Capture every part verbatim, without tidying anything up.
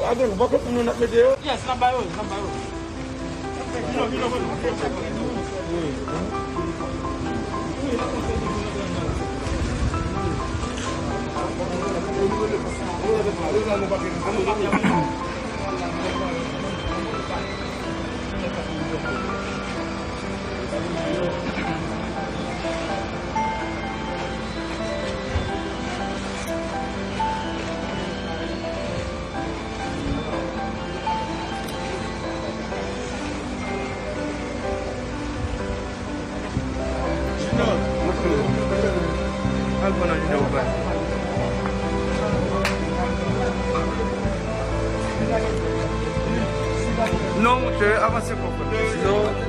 Adan, ou pa konprann nou n ap mete yo? Yes, n ap ba yo, n ap ba yo. Non, monchè, avanse kò, frè. Non.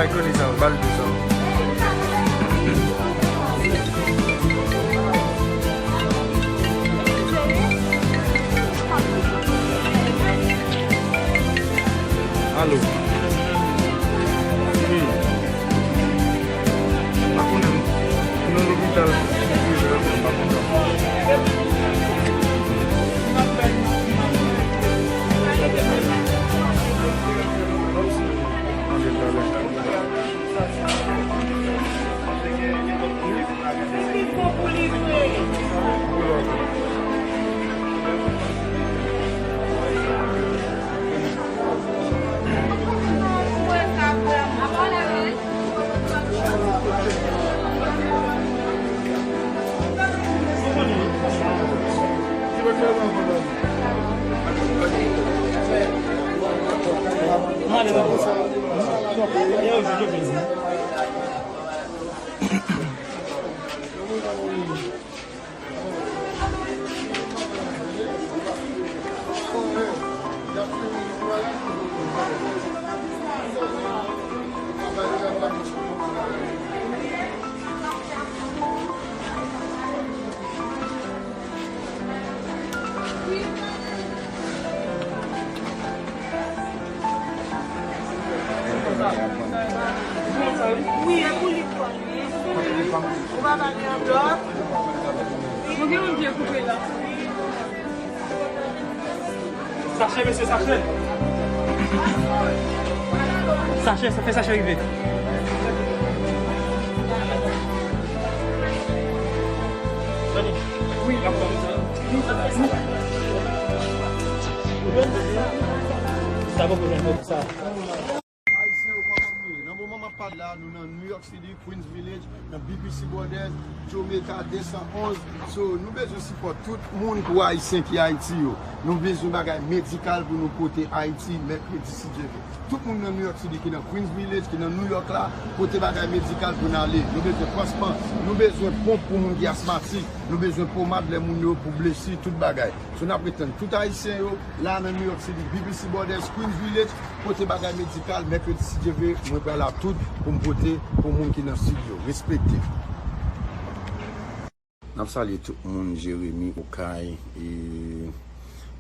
Bay Granny sa, ba l dlo sa. Alo. Wi. M pa konnen, m nan lopital, m pa konnen. Wi, e pou li pran. Ou pa pale anglè? Ou gen yon pye koupe la. Sache, mesye, sache. Sache, sa fè sache rive. Wi. Sa bon pou nou sa. Ayisyen yo, kòman nou ye? Nan moman m ap pale la, nou nan New York City, Queens Village, nan B B C Brothers, Jamaica de san onz. So, nou bezwen sipò tout moun pou Ayisyen ki Ayiti yo. Nou bezwen bagay medikal pou nou pote Ayiti, mèkredi, si Dye vle. Tout moun nan New York City ki nan Queens Village, ki nan New York la, pote bagay medikal pou n ale. Nou bezwen pansman, nou bezwen ponp pou moun ki asmatik, nou bezwen pomad lè moun yo pou blesi, tout bagay. So, n ap ret tann tout Ayisyen yo, la nan New York City, B B C Brothers, Queens Village, pote bagay medikal, mèkredi, si Dye vle, mwen pral la tout pou m pote pou moun ki nan sid yo. Respekte. N ap salye tout moun, Jeremi, Okay, e,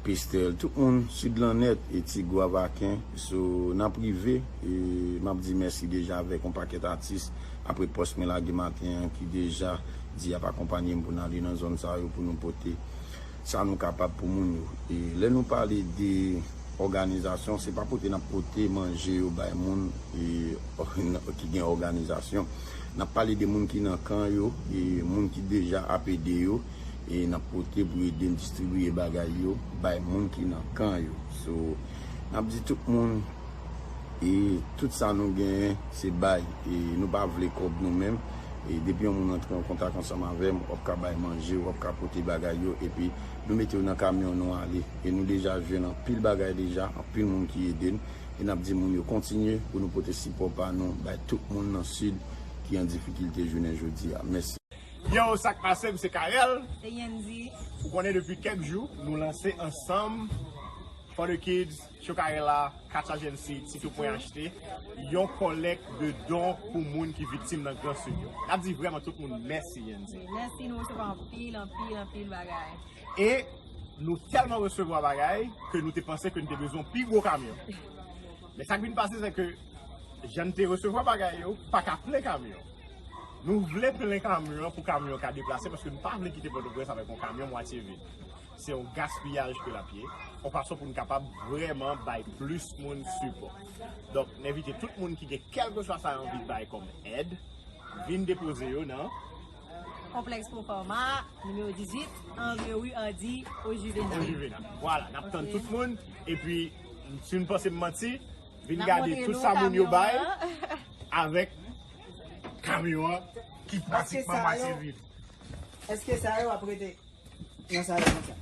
Pestèl, tout moun, Sid lan nèt, e Ti Gwav Aken. So, n ap rive, e, m ap di mèsi deja avèk yon pakèt atis, apre pòs mwen lage maten an, ki deja di y ap akonpanye m pou n ale nan zòn sa yo, pou nou pote sa nou kapab pou moun yo. E lè nou pale de òganizasyon, se pa pote n ap pote manje yo bay moun, e, ki gen òganizasyon. N ap pale de moun ki nan kan yo, e moun ki deja ap ede yo, e n ap pote pou ede n distribiye bagay yo bay moun ki nan kan yo. So, n ap di tout moun, e tout sa nou genyen, se bay. E nou pa vle kòb nou menm. E depi yon moun antre an kontak ansanm avè m, w ap ka bay manje, w ap ka pote bagay yo, epi nou mete yo nan kamyon, nou ale. E nou deja jwenn anpil bagay deja, anpil moun ki ede n. E n ap di moun yo kontinye pou nou pote sipò pa nou bay tout moun nan Sid ki an difikilte jounen jodi a. Mèsi. Yo, sa k pase, m se Carel. Se Yendy. Ou konnen depi kèk jou, nou lanse ansanm For the Kids, Chokarella, Catch Agency, Tito Pwen Achte, yon kòlèk de don pou moun ki viktim nan Gran Sid yo. N ap di vrèman tout moun mèsi, Yendy. Mèsi, nou resevwa anpil, anpil, anpil bagay. E nou tèlman resevwa bagay ke nou te panse ke nou te bezwen yon pi gwo kamyon. Men sa k vin pase, se ke jan n te resevwa bagay yo, pa ka plen kamyon. Nou vle plen kamyon an pou kamyon an ka deplase, paske nou pa vle kite Pòtoprens avèk yon kamyon mwatye vid. Se yon gaspiyaj ke l ap ye, yon fason pou n kapab vrèman bay plis moun sipò. Donk, n envite tout moun ki gen kèlkeswa sa yo anvi bay kòm èd, vin depoze yo nan Konplèks Proforma, nimewo dizuit, André Rue Hardy, au Juvénal. Juvénal. Vwala, n ap tann tout moun. Epi, si nou panse m manti, vin gade tout sa moun yo bay avèk kamyon an ki pratikman mache vid. Èske sa yo ap rete nan sa yo konsa?